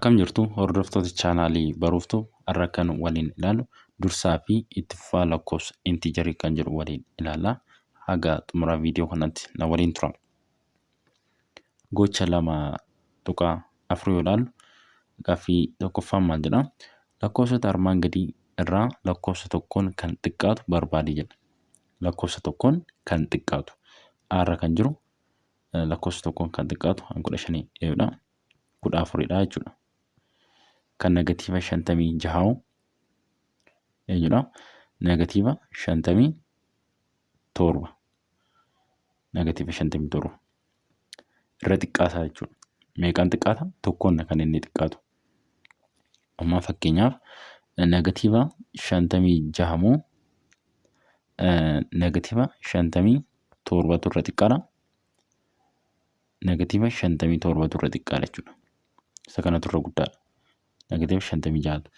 Akkam jirtu hordoftoota chaanaalii Baruuftuu? Har'a kan waliin ilaallu dursaa fi itti fufaa lakkoofsa intiijarii kan jedhu waliin ilaalla. Haga xumura viidiyoo kanaatti na waliin tura. Gocha 2.4 yoo ilaallu, gaaffii tokkoffaan maal jedha? Lakkoofsota armaan gadii irraa lakkoofsa tokkoon kan xiqqaatu barbaadi jedha. Lakkoofsa tokkoon kan xiqqaatu. A irra kan jiru lakkoofsa tokkoon kan xiqqaatu kan 15 eeyudha. 14dha jechuudha. Kan negatiiva 56 eenyudha? Negatiiva 57. Negatiiva 57. Irra xiqqaataa jechuudha. Meeqaan xiqqaata? Tokkoon kan inni xiqqaatu. Amma fakkeenyaaf negatiiva 56 moo negatiiva 57tu irra xiqqaadha? Negatiiva 57tu irra xiqqaadha jechuudha. Isa kanatu irra guddaadha. Negatiiva 56tu.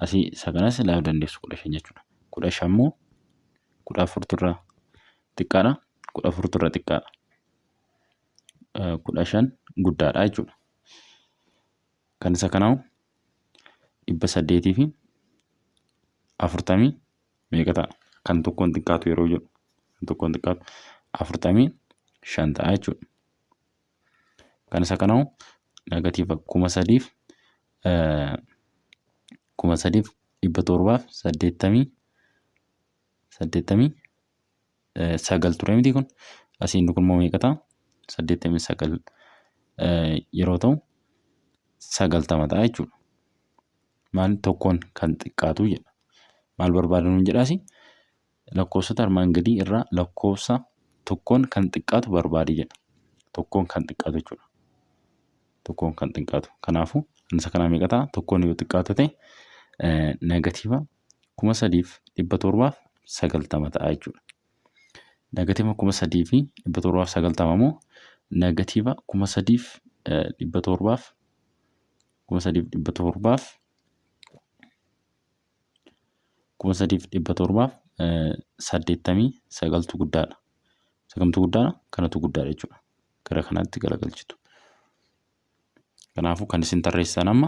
Asii isa kanas ilaaluu dandeessu, 15 jechuudha. 15 moo 14tu irra xiqqaadha? 14tu irra xiqqaadha. 15 guddaadha jechuudha. Kan isa kanaa 840 meeqa ta'a? Kan tokkoon xiqqaatu yeroo jedhu, kan tokkoon xiqqaatu 45 ta'a jechuudha. Kan isa kanaa negatiiva 3789 89 ture miti kun? Asiin kun immoo meeqa ta'a? 89 yeroo ta'u 90 ta'a jechuudha. Maal tokkoon kan xiqqaatu jedha. Maal barbaada nuun jedhaasi? Lakkoofsota armaan gadii irraa lakkoofsa tokkoon kan xiqqaatu barbaadi jedha. Tokkoon kan xiqqaatu jechuudha. Tokkoon kan xiqqaatu. Kanaafuu isa kanaa meeqa ta'a? Tokkoon yoo xiqqaatu ta'e negatiiva 3790 ta'a jechuudha. Negatiiva 3790 immoo negatiiva 3700, 3700, 3789tu guddaadha. Isa kamtu guddaadha? Kanatu guddaadha jechuudha. Gara kanaatti garagalchitu. Kanaafuu kan isin tarreessitan amma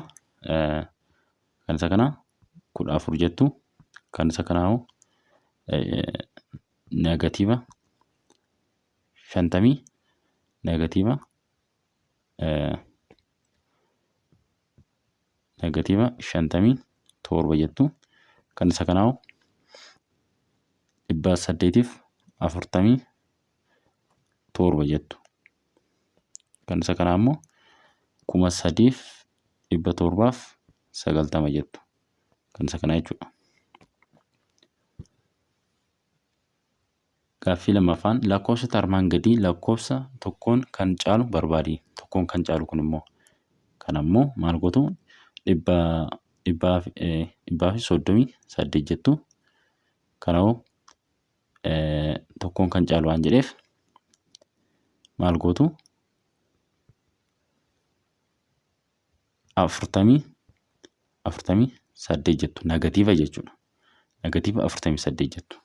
kan isa kanaa 14 jettu, kan isa kanaa hoo negatiiva 50, negatiiva 57 jettu, kan isa kanaa hoo 847 jettu. Kan isa kanaa immoo 3790 jettu. Kan isa kanaa jechuudha. Gaaffii lammaffaan lakkoofsota armaan gadii lakkoofsa tokkoon kan caalu barbaadi. Tokkoon kan caalu kun immoo kan ammoo maal gootu? 138 jettu. Kanahoo tokkoon kan caalu waan jedheef maal gootu? 48 jettu, nagatiiva jechuudha. Nagatiiva 48 jettu.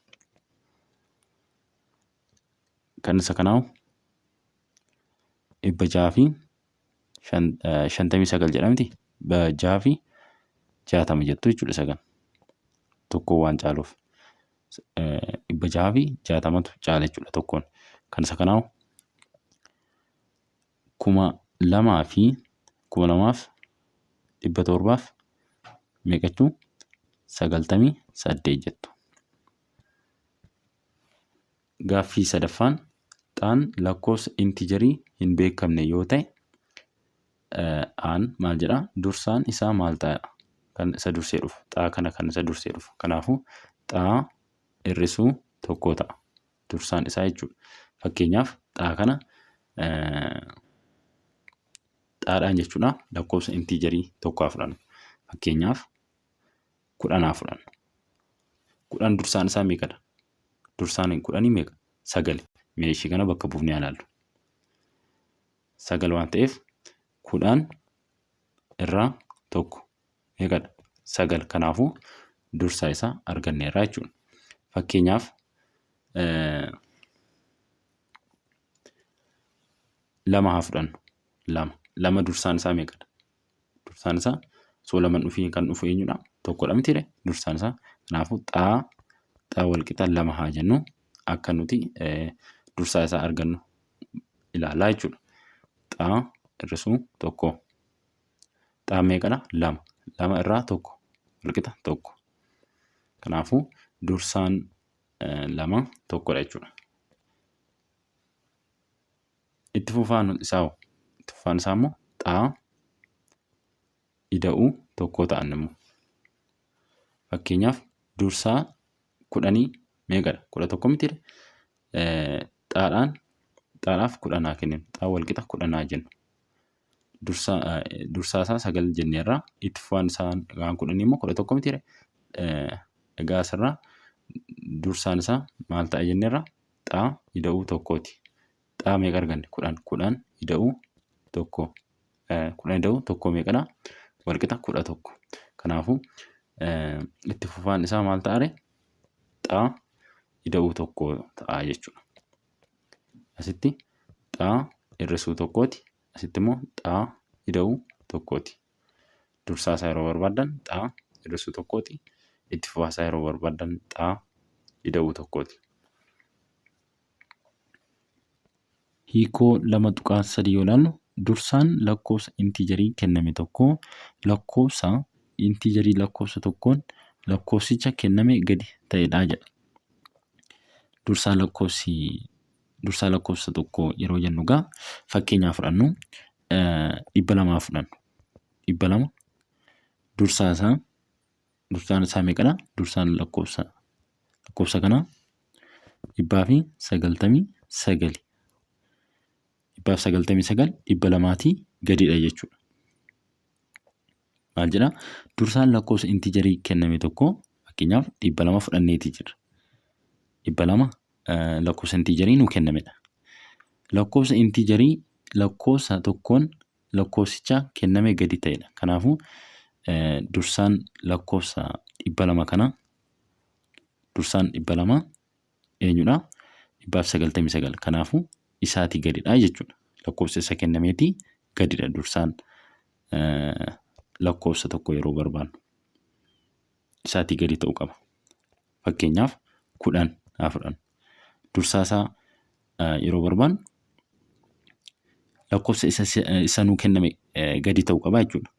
Kan isa kanaa 659 jedhamti. 660 jettu jechuudha isa kana. Tokkoon waan caaluuf. 660tu caala jechuudha tokkoon. Kan isa kanaa 2000 fi 2700 meeqachuu? 98 jettu. Gaaffii sadaffaan xaan lakkoofsa intijarii hin beekamne yoo ta'e, aan maal jedha? Dursaan isaa maal ta'a? Kan isa dursee dhufu xaa kana, kan isa dursee dhufu. Kanaafuu xaa hir'isuu tokko ta'a dursaan isaa jechuudha. Fakkeenyaaf xaa kana xaadhaan jechuudha lakkoofsa intiijarii tokko haa fudhannu. Fakkeenyaaf 10 haa fudhannu. 10 dursaan isaa meeqadha? Dursaan 10 meeqa? Sagali. Mee ishii kana bakka buufnee haa ilaallu. Sagal waan ta'eef 10 irraa tokko meeqadha? Sagal. Kanaafuu dursaa isaa arganneerra jechuudha. Fakkeenyaaf 2 haa fudhannu. 2. 2 dursaan isaa meeqadha? Dursaan isaa osoo lama hin dhufiin kan dhufu eenyudha? Tokkodha mitiire dursaan isaa. Kanaafuu xaa xaa walqixa lama haa jennu akka nuti dursaa isaa argannu ilaalaa jechuudha. Xaa hir'isuu tokko. Xaan meeqadha? Lama. Lama irraa tokko walqixa tokko. Kanaafuu dursaan lama tokkodha jechuudha. Itti fufaan isaa hoo? Itti fufaan isaa immoo xaa ida'uu tokkoo ta'an immoo. Fakkeenyaaf dursaa kudhanii meeqadha? 11 mitiire? Xaadhaan xaadhaaf 10 haa kenninu. Xaa walqixa 10 haa jennu. Dursaa isaa 9 jenneerra. Itti fufaan isaa waan kudhanii immoo 11 mitiire? Egaa asirraa dursaan isaa maal ta'a jenneerra? Xaa ida'uu tokkooti. Xaa meeqa arganne? 10. 10 ida'uu tokko. 10 ida'uu tokko meeqadha? Walqixa 11. Kanaafuu itti fufaan isaa maal ta'a ree? Xaa ida'uu tokko ta'a jechuudha. Asitti xaa hir'isuu tokkooti. Asitti immoo xaa ida'uu tokkooti. Dursaa isaa yeroo barbaaddan xaa hir'isuu tokkooti. Itti fufaa isaa yeroo barbaaddan xaa ida'uu tokkooti. Hiikoo 2.3 yoo ilaallu dursaan lakkoofsa intiijarii kenname tokkoo lakkoofsa intiijarii lakkoofsa tokkoon lakkoofsicha kenname gadi ta'edha jedha. Dursaa lakkoofsi dursaa lakkoofsa tokkoo yeroo jennu egaa fakkeenyaa fudhannu 200 fudhannu. 200 dursaa isaa dursaan isaa meeqadha? Dursaan lakkoofsa lakkoofsa kanaa 199. 199 200 gadidha jechuudha. Maal jedha? Dursaan lakkoofsa intiijarii kenname tokko fakkeenyaaf 200 fudhanneeti jirra. 200 lakkoofsa intiijarii nuu kennamedha. Lakkoofsa intiijarii lakkoofsa tokkoon lakkoofsicha kenname gadi ta'edha. Kanaafuu dursaan lakkoofsa 200 kana dursaan 200 eenyudha? 199. Kanaafuu isaatii gadidha jechuudha. Lakkoofsa isa kennameetii gadidha dursaan lakkoofsa tokko yeroo barbaannu. Isaatii gadi ta'uu qaba. Fakkeenyaaf 10 haa fudhannu. Dursaa isaa yeroo barbaannu lakkoofsa isa nuu kenname gadi ta'uu qaba jechuudha.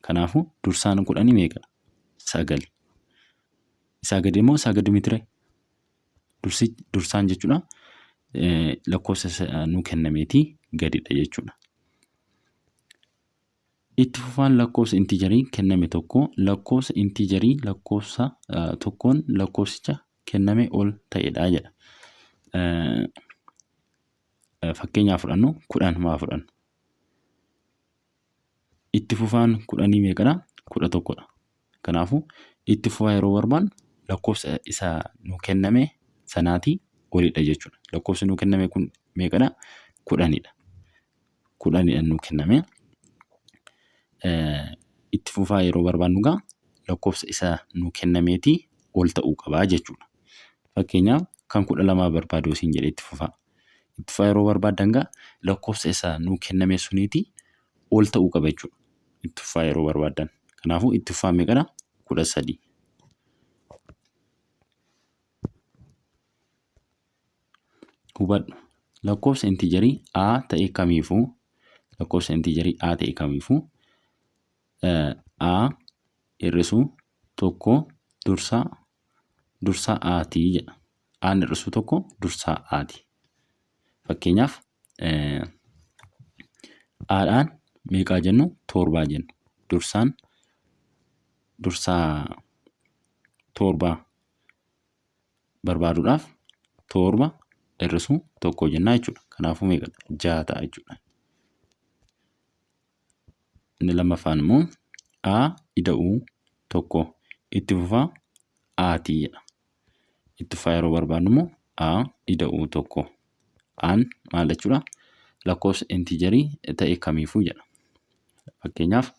Kanaafuu dursaan kudhanii meeqa? Sagali. Isaa gadi immoo isaa gadi mitire. Dursi dursaan jechuudha lakkoofsa isa nuu kennameetii gadidha jechuudha. Itti fufaan lakkoofsa intiijarii kenname tokko lakkoofsa intiijarii lakkoofsa tokkoon lakkoofsicha kenname ol ta'edha jedha. Fakkeenyaaf fudhannu 10 maa fudhannu. Itti fufaan kudhanii meeqadha? 11dha. Kanaafuu itti fufaa yeroo barbaannu lakkoofsa isa nu kenname sanaatii olidha jechuudha. Lakkoofsi nu kenname kun meeqadha? Kudhanidha. Kudhanidha nu kenname. Itti fufaa yeroo barbaannu egaa lakkoofsa isa nu kennameetii ol ta'uu qaba jechuudha. Fakkeenyaaf kan 12 barbaadu isin jedhe itti fufaa. Itti fufaa yeroo barbaaddan egaa lakkoofsa isa nuu kenname suniitii ol ta'uu qaba jechuudha. Itti fufaa yeroo barbaaddan. Kanaafuu itti fufaan meeqadha? 13. Hubadhu. Lakkoofsa intiijarii A ta'e kamiifuu lakkoofsa intiijarii A ta'e kamiifuu A hir'isuu tokko dursaa dursaa A ti jedha. A'n hir'isuu tokko dursaa A ti. Fakkeenyaaf A'dhaan meeqaa jennu? Torbaa jennu. Dursaan dursaa torbaa barbaaduudhaaf torba hir'isuu tokko jennaa jechuudha. Kanaafuu meeqadha? Ja'a ta'a jechuudha. Inni lammaffaan immoo A ida'uu tokko itti fufaa A'ti jedha. Itti fufaa yeroo barbaadnu immoo A ida'uu tokko. A'n maal jechuudha? Lakkoofsa intiijarii ta'e kamiifuu jedha. Fakkeenyaaf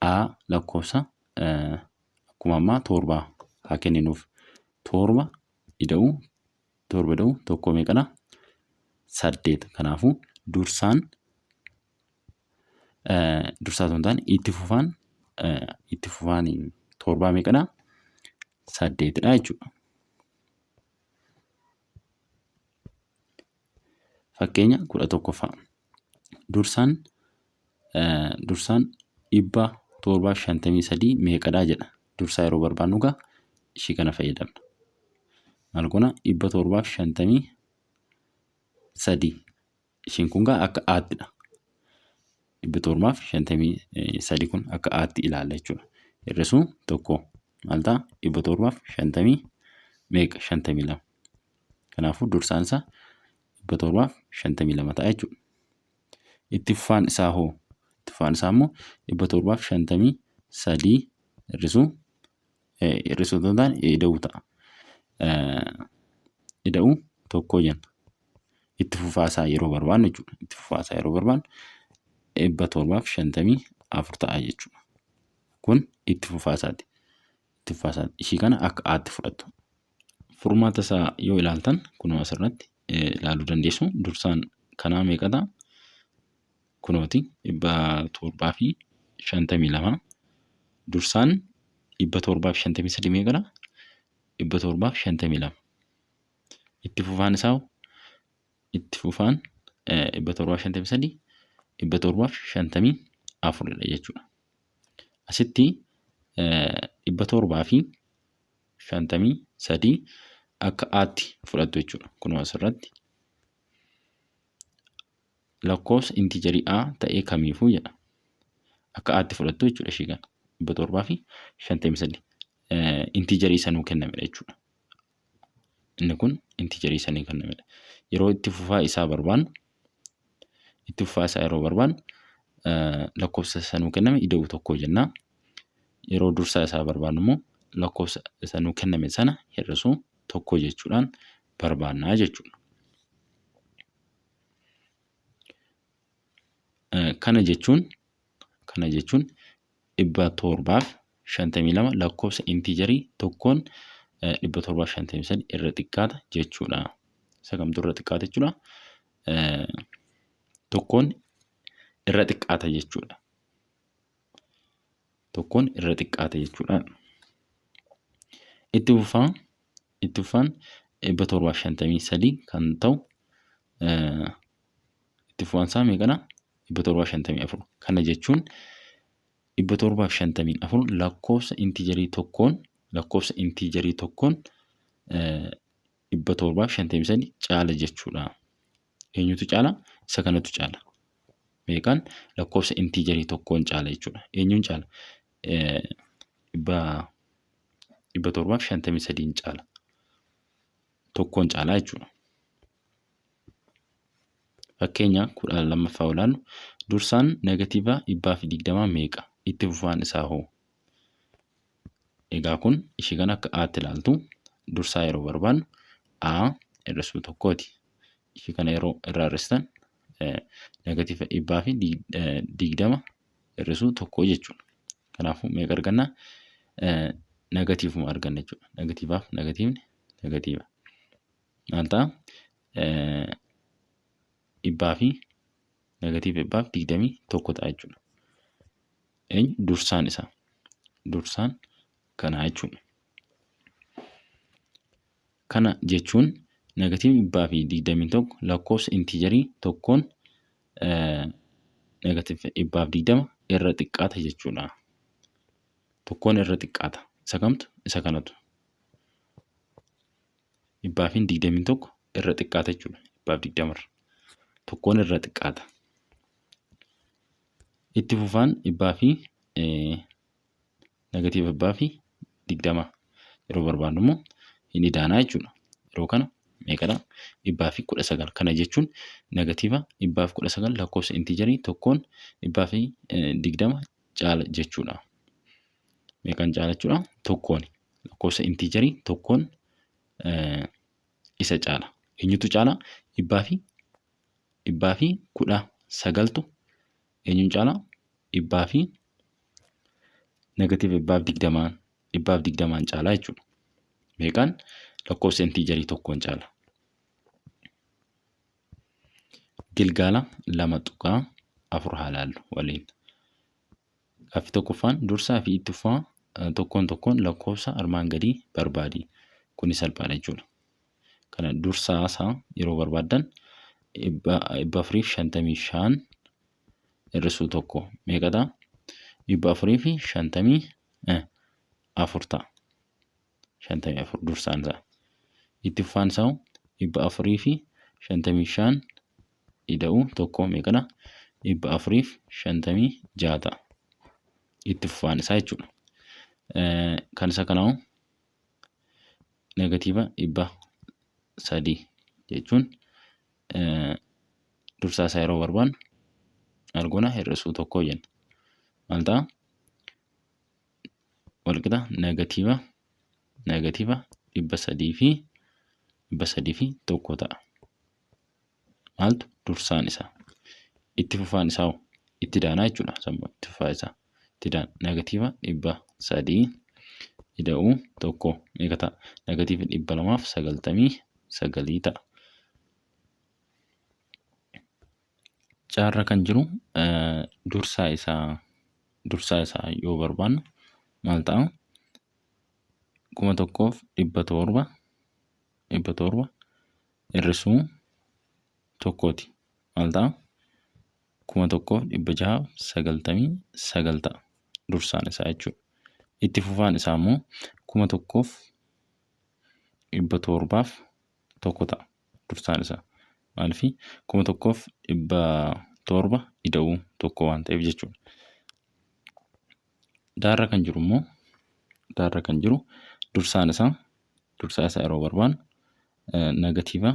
A lakkoofsa akkuma ammaa torbaa haa kenninuuf. Torba ida'uu torba ida'uu tokko meeqadha? Saddeet. Kanaafuu dursaan Dursaa osoo hin taane itti fufaan itti fufaan torbaa meeqadha? Saddeetidha jechuudha. Fakkeenya 11ffaa. Dursaan dursaan 753 meeqadha jedha. Dursaa yeroo barbaannu egaa ishii kana fayyadamna. Maal goona? 753. Ishiin kun gaa akka A'ttidha. 753 kun akka A'tti ilaalla jechuudha. Hir'isuu tokko maal ta'a? 750 meeqa? 52. Kanaafuu dursaan isaa 752 ta'a jechuudha. Itti fufaan isaa hoo? Itti fufaan isaa immoo 753 hir'isuu hir'isuu otoo hin taane ida'uu ta'a. Ida'uu tokko jenna. Itti fufaa isaa yeroo barbaannu jechuudha. Itti fufaa isaa yeroo barbaannu 754 ta'a jechuudha. Kun itti fufaa isaati. Itti fufaa isaati. Ishii kana akka A'tti fudhattu. Furmaata isaa yoo ilaaltan kunoo asirratti ilaaluu dandeessu. Dursaan kanaa meeqa ta'a? Kunooti 752. Dursaan 753 meeqadha? 752. Itti fufaan isaa itti fufaan 753 754 dha jechuudha. Asitti 753 akka A'tti fudhattu jechuudha. Kunoo asirratti lakkoofsa intiijarii A ta'ee kamiifuu jedha. Akka A'tti fudhattu jechuudha ishii kana. 753 intiijarii isa nuu kennamedha jechuudha. Inni kun intiijarii isa nuu kennamedha. Yeroo itti fufaa isaa barbaannu itti fufaa isaa yeroo barbaannu lakkoofsa isa nuu kenname ida'uu tokko jenna. Yeroo dursaa isaa barbaannu immoo lakkoofsa isa nuu kenname sana hir'isuu tokko jechuudhaan barbaannaa jechuudha. Kana jechuun kana jechuun 752 lakkoofsa intiijarii tokkoon 753 irra xiqqaata jechuudha. Isa kamtu irra xiqqaata jechuudha? Tokkoon irra xiqqaata jechuudha. Tokkoon irra xiqqaata jechuudha. Itti fufaa itti fufaan 753 kan ta'u itti fufaan isaa meeqadha? 754. Kana jechuun 754 lakkoofsa intiijarii tokkoon lakkoofsa intiijarii tokkoon 753 caala jechuudha. Eenyutu caala? Isa kanatu caala. Meeqaan? Lakkoofsa intiijarii tokkoon caala jechuudha. Eenyuun caala? 753 caala. Tokkoon caala jechuudha. Fakkeenya 12ffaa yoo ilaallu dursaan negatiiva 120 meeqa? Itti fufaan isaa hoo? Egaa kun ishii kana akka A'tti ilaaltu dursaa yeroo barbaannu A hir'isuu tokkooti. Ishii kana yeroo irraa hir'istan negatiiva 120 hir'isuu tokko jechuudha. Kanaafuu meeqa arganna? Negatiivuma arganna jechuudha. Negatiivaaf negatiivni negatiiva. Maal ta'a? Dhibbaa fi negatiiva 121 ta'a jechuudha. Eenyu? Dursaan isaa. Dursaan kanaa jechuudha. Kana jechuun negatiivni 121 lakkoofsa intiijarii tokkoon negatiiva 120 irra xiqqaata jechuudha. Tokkoon irra xiqqaata. Isa kamtu? Isa kanatu. 121 irra xiqqaata jechuudha. 120 irra. Tokkoon irra xiqqaata. Itti fufaan dhibbaa fi negatiiva 120 yeroo barbaannu immoo hin idaanaa jechuudha. Yeroo kana meeqadha? 119. Kana jechuun negatiiva 119 lakkoofsa intiijarii tokkoon 120 caala jechuudha. Meeqaan caala jechuudha? Tokkoon. Lakkoofsa intiijarii tokkoon isa caala. Eenyutu caala? Dhibbaa fi 119tu eenyuun caala? Dhibbaa fi negatiiva 120n 120n caala jechuudha. Meeqaan? Lakkoofsa intiijarii tokkoon caala. Gilgaala 2.2. 4 haa ilaallu waliin. Gaaffii tokkoffaan dursaa fi itti fufaa tokkoon tokkoon lakkoofsa armaan gadii barbaadi. Kuni salphaadha jechuudha. Kana dursaa isaa yeroo barbaaddan 455 hir'isuu 1 meeqa ta'a? 454 ta'a. 54 dursaan isaa. Itti fufaan isaa 455 ida'uu 1 meeqadha? 456 ta'a. Itti fufaan isaa jechuudha. Kan isa kanaa negatiiva 300 jechuun dursaa isaa yeroo barbaannu maal goona? Hir'isuu 1 jenna. Maal ta'a? Walqixa negatiiva 301 ta'a. Maaltu dursaan isaa? Itti fufaan isaa hoo? Itti daanaa jechuudha. Itti fufaa isaa. Itti daana. Negatiiva 300 ida'uu 1 meeqa ta'a? Negatiiva 299 ta'a. Caarra kan jiru dursaa isaa yoo barbaannu maal ta'a? 1700 700 hir'isuu 1ti. Maal ta'a? 1699 ta'a. Dursaan isaa jechuudha. Itti fufaan isaa immoo 1701 ta'a. Dursaan isaa. Maaliif 1700 ida'uu 1 waan ta'eef jechuudha. Daarra kan jiru immoo daarra kan jiru dursaa isaa yeroo barbaannu negatiiva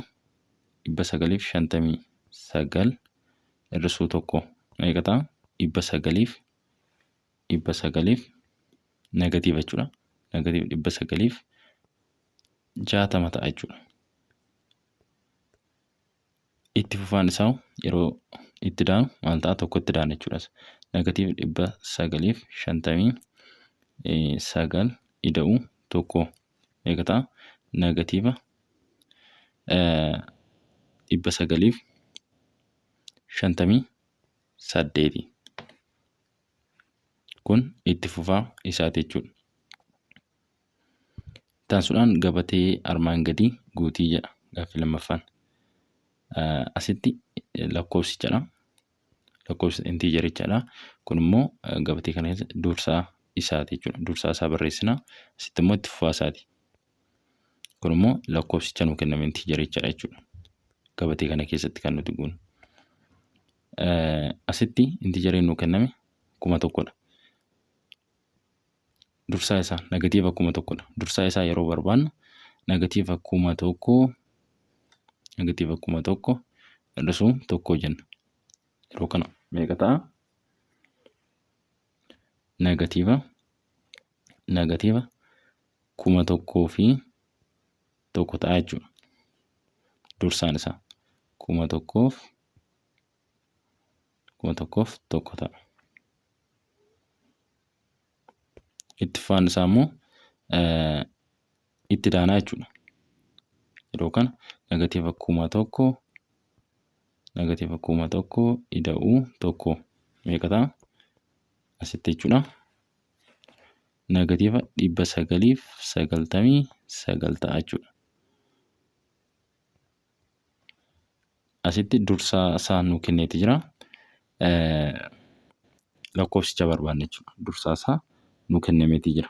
959 hir'isuu 1 meeqa ta'a? 900 900 negatiiva jechuudha. Negatiiva 960 ta'a jechuudha. Itti fufaan isaa yeroo itti daanu maal ta'a? Tokko itti daana jechuudha. Negatiiva 959 ida'uu 1 meeqa ta'a? Negatiiva 958. Kun itti fufaa isaati jechuudha. Itti aansuudhaan gabatee armaan gadii guutii jedha gaaffii lammaffaan. Asitti lakkoofsichadha. Lakkoofsa intiijerichadha. Kun immoo gabatee kana keessa dursaa isaati jechuudha. Dursaa isaa barreessina. Asitti immoo itti fufaa isaati. Kun immoo lakkoofsicha nuu kenname intiijerichadha jechuudha. Gabatee kana keessatti kan nuti guunnu. Asitti intiijeriin nuu kenname 1000dha. Dursaa isaa negatiiva 1000dha. Dursaa isaa yeroo barbaannu negatiiva 1000 negatiiva 1000 hir'isuu 1 jenna. Yeroo kana meeqa ta'a? Negatiiva 1001 ta'a jechuudha. Dursaan isaa 1001 ta'a. Itti fufaan isaa immoo itti daanaa jechuudha. Yeroo kana negatiiva 1000 negatiiva 1000 ida'uu 1 meeqa ta'a? Asitti jechuudha. Negatiiva 999 ta'a jechuudha. Asitti dursaa isaa nuu kenneeti jira. Lakkoofsicha barbaanna jechuudha. Dursaa isaa nuu kennameeti jira.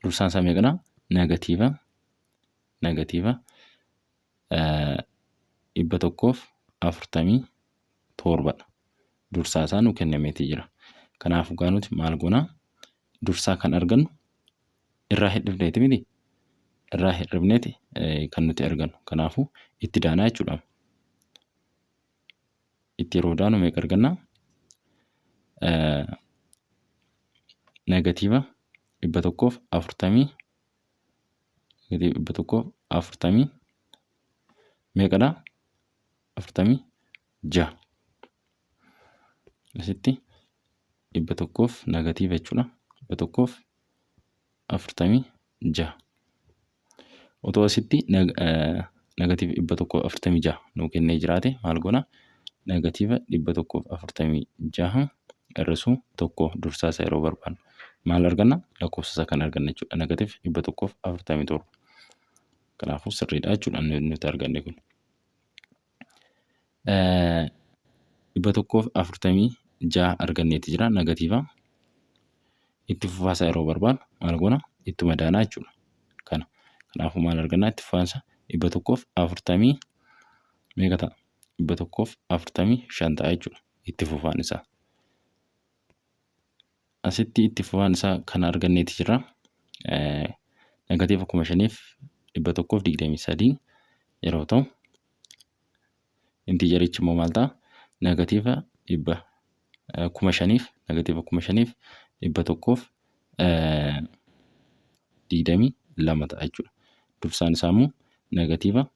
Dursaan isaa meeqadha? Negatiiva 147dha. Dursaa isaa nuu kennameeti jira. Kanaafuu gaa nuti maal goona? Dursaa kan argannu irraa hir'ifneeti miti? Irraa hir'ifneeti kan nuti argannu. Kanaafuu itti daanaa jechuudha. Itti yeroo daanu meeqa arganna? Negatiiva 140 negatiiva 140 meeqadha? 46. Asitti 100 negatiiva jechuudha. 146. Otoo asitti negatiiva 146 nuu kennee jiraate maal goona? Negatiiva 146 hir'isuu 1 dursaa isaa yeroo barbaannu maal arganna? Lakkoofsa isaa kan arganna jechuudha. Negatiiva 147. Kanaafuu sirriidha jechuudha inni nuti arganne kun. 146 arganneeti jira negatiiva. Itti fufaa isaa yeroo barbaannu maal goona? Ittuma daanaa jechuudha. Kana. Kanaafuu maal arganna? Itti fufaan isaa 140 meeqa ta'a? 145 ta'a jechuudha. Itti fufaan isaa. Asitti itti fufaan isaa kana arganneeti jira. Negatiiva 5123 yeroo ta'u intiijerichi immoo maal ta'a? Negatiiva dhibba kuma shaniif negatiiva kuma shaniif dhibba tokkoof digdamii lama ta'a jechuudha. Dursaan isaa immoo negatiiva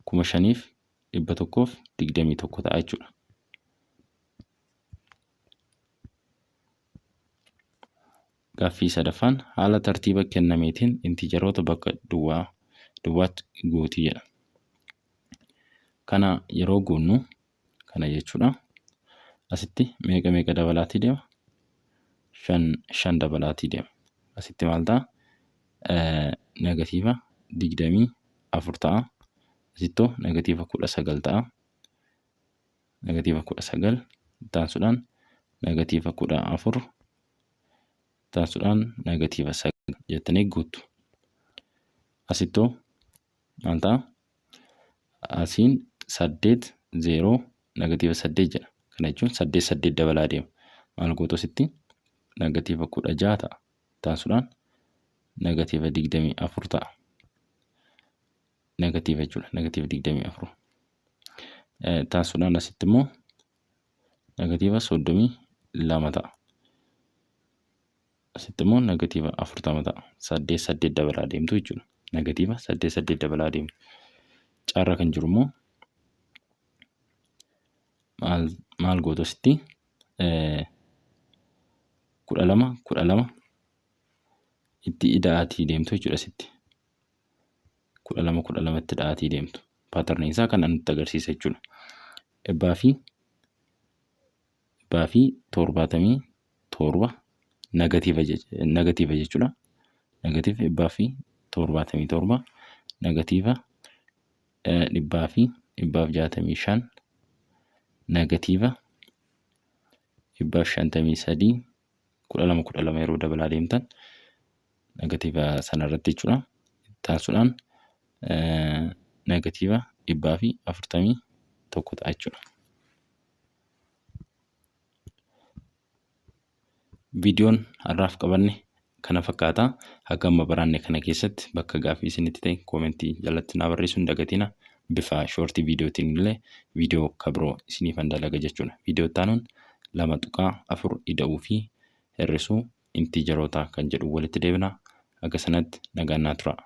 5121 ta'a jechuudha. Gaaffii sadaffaan haala tartiiba kennameetiin intiijaroota bakka duwwaa duwwaatti guuti jedha. Kana yeroo guunnu kana jechuudha. Asitti meeqa meeqa dabalaatii deema? Shan shan dabalaatii deema. Asitti maal ta'a? Negatiiva 24 ta'a. Asittoo negatiiva 19 ta'a. Negatiiva 19 itti aansuudhaan negatiiva 14 itti aansuudhaan negatiiva 9 jettanii guuttu. Asittoo maal ta'a? Asiin 8 0 negatiiva 8 jedha. Kana jechuun 8 8 dabalaa deema. Maal gootu asitti? Negatiiva 16 ta'a. Itti aansuudhaan negatiiva 24 ta'a. Negatiiva jechuudha. Negatiiva 24. Itti aansuudhaan asitti immoo negatiiva 32 ta'a. Asitti immoo negatiiva 40 ta'a. 8 8 dabalaa deemtu jechuudha. Negatiiva 8 8 dabalaa deemtu. Carra kan jiru immoo maal maal gootu asitti 12 12 itti ida'aatii deemtu jechuudha asitti. 12 12 itti ida'aatii deemtu. Paatarniin isaa kana nutti agarsiisa jechuudha. 177 negatiiva jechuudha. Negatiiva 177 negatiiva 165 negatiiva 153 12 12 yeroo dabalaa deemtan negatiiva sanarratti jechuudha. Itti aansuudhaan negatiiva 141 ta'a jechuudha. Viidiyoon har'aaf qabanne kana fakkaata. Haga amma baranne kana keessatti bakka gaaffii isinitti ta'e koomentii jalatti naa barreessuu hin dagatina. Bifa shoortii viidiyootiin illee viidiyoo ka biroo isiniifan dalaga jechuudha. Viidiyoo itti aanuun 2.4 ida'uu fi hir'isuu intiijarootaa kan jedhu walitti deebina. Haga sanatti nagaan naa turaa.